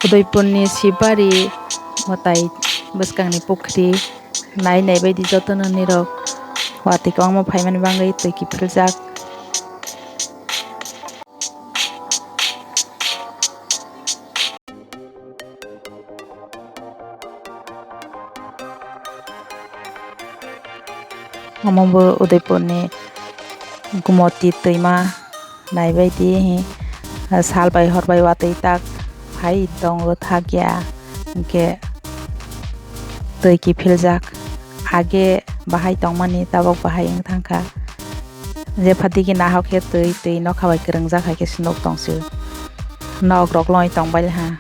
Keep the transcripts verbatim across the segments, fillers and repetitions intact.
Udaipurni Sibari mwtai bwskangni pukhri nai nai baidi jotono nirok watwi kwbangma phaimani bagwi twi kiphiljak. Omo bo Udaipurni Gumoti twima naibaidi hi sal bai hor bai watwi tak phai tongo thakya, hinkhe twi kiphiljak. Age bahai tongmani tabok bahai wng thangkha. Jepha digi nahok khe twi, twi nokha bai kwrwngjak hai khe se nuk tong sio. Nok rok loi tong bailha.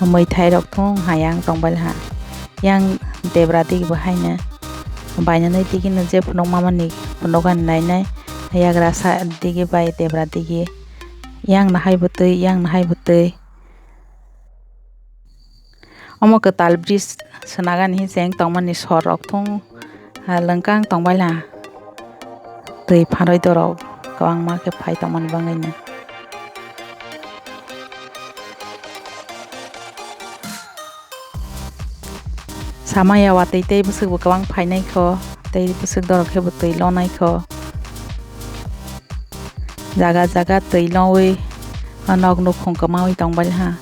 Mwithai rok thung hayang tong bailha. Yang debra digi bo haino bainani digi no je phunuk mamani phunugan nainai. Yagra sa digi bai debra digi. Yang nahai bwtwi, yang nahai bwtwi. Omo kwtal bridge swnagani hi cheng tongmani sor rok thung ha lwngkang tong bailha. Twi pharwi dorok kwbangma khe phai tongmani bagwino. Samaya watwi tei bwswk bo kwbang phainai kho, tei bwswk dorok khe bo twi lonai kho. Jaga jaga twi longwi o nok nukhung kwmawi tong bailha.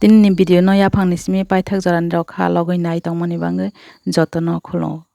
Tinini video no yaphangni simi paithak jorani rok kha logwi nai tongmani bagwi jotono khulumgo.